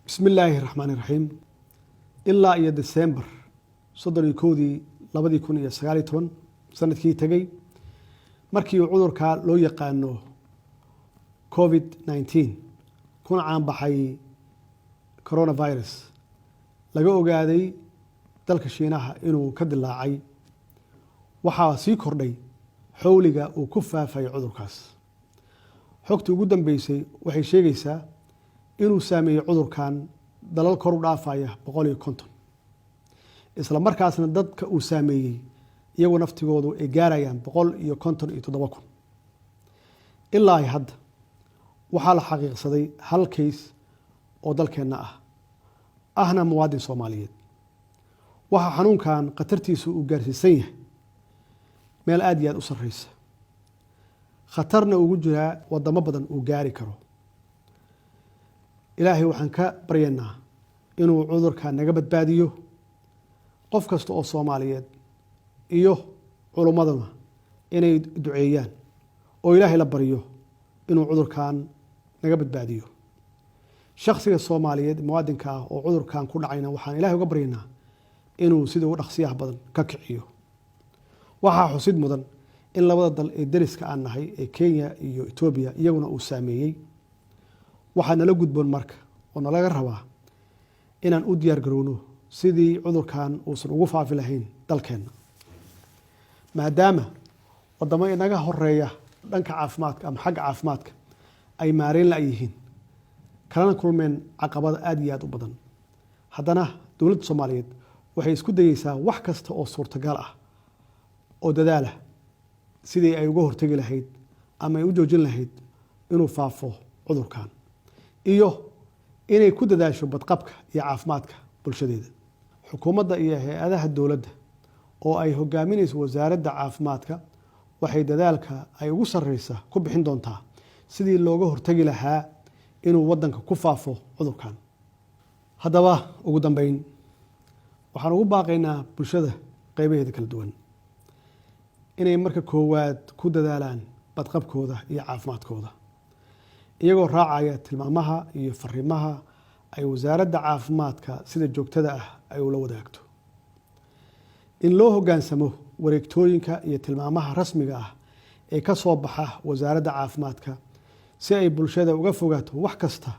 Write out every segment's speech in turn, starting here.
Bismi illaahi raxmaani raxiim. Ilaa iyo December 31-dii 2019, sanadkii tegey, markii uu cudurka loo yaqaano COVID-19, kuna caanbaxay coronavirus, laga ogaaday dalka Shiinaha inuu ka dilaacay, waxaa sii kordhay xowliga uu ku faafayay cudurkaas. Xogtii ugu dambeysay waxay sheegaysaa inuu saameeyey cudurkan dalal kor u dhaafaya 150, isla markaasna dadka uu saameeyey iyagu naftigoodu ay gaarayaan 157,000. Ilaa hadda waxaa la xaqiiqsaday hal case oo dalkeenna ah, ahna muwaadin Soomaaliyeed. Waxaa xanuunkan khatartiisu uu gaarsiisan yahay meel aad iyo aad u sarreysa, khatarna ugu jiraa wadamo badan uu gaari karo. Ilaahay waxaan ka baryaynaa inuu cudurka naga badbaadiyo. Qof kasta oo Soomaaliyeed iyo culummaduna inay duceeyaan oo Ilaahay la baryo inuu cudurkan naga badbaadiyo. Shaksiga Soomaaliyeed muwaadinka ah oo cudurkan ku dhacayna, waxaan Ilahay uga baryaynaa inuu sida ugu dhaqsiyaha badan ka kiciyo. Waxaa xusid mudan in labada dal ee deriska aan nahay ee Kenya iyo Etoobiya iyaguna uu saameeyey. Waxaa nala gudboon marka oo nalaga rabaa inaan u diyaar garowno sidii cudurkan uusan ugu faafi lahayn dalkeenna, maadaama wadamo inaga horeeya dhanka caafimaadka ama xagga caafimaadka ay maareyn la-yihiin, kalana kulmeen caqabada aada iyo aada u badan. Haddana dowladda Soomaaliyeed waxay isku dayeysaa wax kasta oo suurtagal ah oo dadaalah sidii ay uga hortegi lahayd ama ay u joojin lahayd inuu faafo cudurkan, iyo inay ku dadaasho badqabka iyo caafimaadka bulshadeeda. Xukuumadda iyo hay-adaha dowladda oo ay hogaaminayso Wasaaradda Caafimaadka waxay dadaalka ay ugu sarreysa ku bixin doontaa sidii looga hortegi lahaa inuu waddanka ku faafo cudurkan. Haddaba, ugu dambeyn, waxaan ugu baaqaynaa bulshada qeybaheeda kala duwan inay marka koowaad ku dadaalaan badqabkooda iyo caafimaadkooda, iyagoo raacaya tilmaamaha iyo fariimaha ay Wasaaradda Caafimaadka sida joogtada ah ay ula wadaagto. In loo hoggaansamo wareegtooyinka iyo tilmaamaha rasmiga ah ee ka soo baxa Wasaaradda Caafimaadka, si ay bulshada uga fogaato wax kasta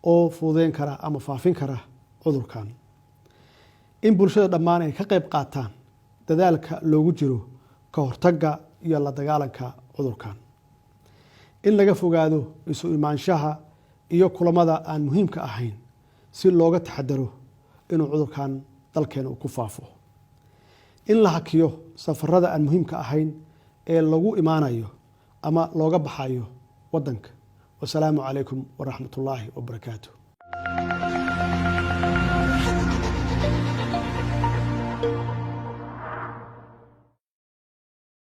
oo fududeyn kara ama faafin kara cudurkan. In bulshada dhammaan ay ka qayb qaataan dadaalka loogu jiro ka hortagga iyo la dagaalanka cudurkan. In laga fogaado isu imaanshaha iyo kulamada aan muhiimka ahayn, si looga taxadaro inuu cudurkan dalkeena uu ku faafo. In la hakiyo safarada aan muhiimka ahayn ee lagu imaanayo ama looga baxayo wadanka. Wasalaamu calaykum waraxmat ullaahi wabarakaatu.